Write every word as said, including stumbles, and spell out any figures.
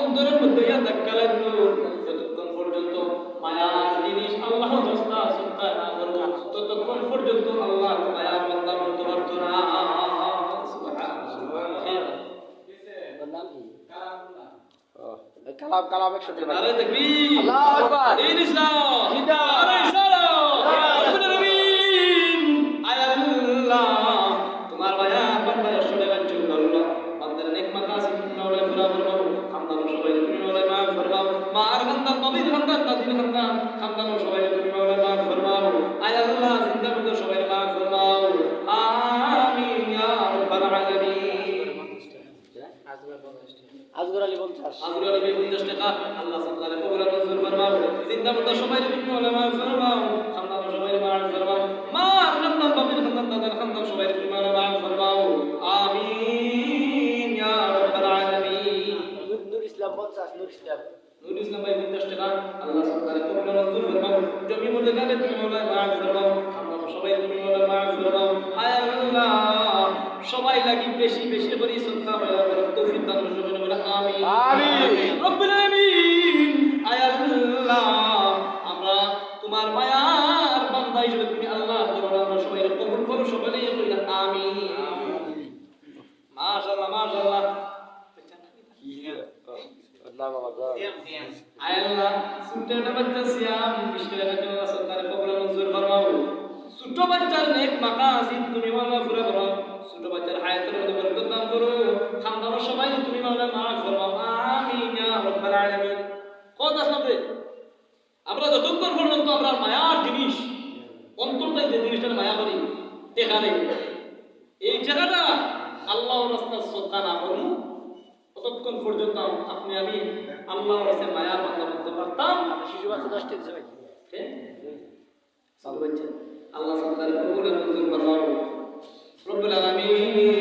অন্তরের মধ্যে ইয়া ধাক্কা লাগলো, যতক্ষণ পর্যন্ত মায়ার জিনিস আল্লাহর রাস্তা সদকা না করবো, ততক্ষণ পর্যন্ত আল্লাহর মায়া বান্দা বলতে পারতো না। সুবহানাল্লাহ। কালাম, কালাম একসাথে। নারায়ে তাকবীর। আল্লাহু আকবার। দ্বীন ইসলাম। জিন্দাবাদ। নারায়ে রিসালাত। রব্বুল আলামিন। আয় আল্লাহ, তোমার মায়া বান্দার শুনে বাঞ্চুর আল্লাহ। বান্দার নেক মাকাসিদ তুমি মাওলা পুরা ফরমাও। খানদান সবাই তুমি মাওলা মাফ ফরমাও। মার খানদান, নবীর খানদান, দাদির খানদান, খানদান সবাই তুমি মাওলা মাফ ফরমাও। আয় আল্লাহ, জিন্দা মুর্দা সবাই মাফ ফরমাও। আমিন ইয়া রাব্বাল আলামিন। আজগর আলী পঞ্চাশ। আজগর আলী পঞ্চাশ টাকা। আল্লাহ সদকারে কবুল আর মঞ্জুর ফরমাও। জিন্দা মুর্দা সবাই তুমি মাওলা মাফ ফরমাও। খানদান সবাই মাফ ফরমাও। মার খানদান, বাবির খানদান, দাদার খানদান সবাই তুমি মাওলা মাফ ফরমাও। আমিন ইয়া রাব্বাল আলামিন। নুর, নুর ইসলাম পঞ্চাশ, নুর ইসলাম। নুর ইসলাম ভাই পঞ্চাশ টাকা। আল্লাহ সদকারে কবুল আর মঞ্জুর ফরমাও। জমি মুর্দা গানে তুমি মাওলা মাফ ফরমাও। খানদান সবাই তুমি মাওলা মাফ ফরমাও। আয় আল্লাহ, সবাই লাগি বেশি বেশি করি সদকা করার তৌফিক দান করো, সকলে বলো আমিন। আমিন। রব্বুল আলামিন, আয় আল্লাহ, আমরা তোমার মায়ার বান্দা হিসেবে তুমি আল্লাহ, তোমার আমরা সবাই কবুল করো, সকলেই বলি আমিন। মাশাআল্লাহ, মাশাআল্লাহ। আয় আল্লাহ, ছোট্ট একটা বাচ্চা সিয়াম, বিশ টাকা রাখেন, আল্লাহ সদকারে কবুল মঞ্জুর ফরমাও। ছোট বাচ্চার নেক মাকাসিদ তুমি মাওলা পুরা করো। ছোট বাচ্চার হায়াতের মধ্যে বরকত দান করো। খানদান সবাই তুমি মাওলা মাফ ফরমাও। আমিন ইয়া রাব্বাল আলামিন। কত আসলাম রে? আমরা যতক্ষণ পর্যন্ত আমরা মায়ার জিনিস, অন্তর থাকি যে জিনিসটার মায়া করি, টেকা নেই, এই টেকাটা আল্লাহর রাস্তায় সদকা না করি, ততক্ষণ পর্যন্ত আপনি আমি আল্লাহর রাস্তায় মায়ার বান্দা বলতে পারতাম না। শিশু বাচ্চা দশ টাকা দিছে ভাই। হ্যাঁ? ছোট বাচ্চা। আল্লাহ সদকারে কবুল আর মঞ্জুর ফরমাও। রব্বুল আলামিন।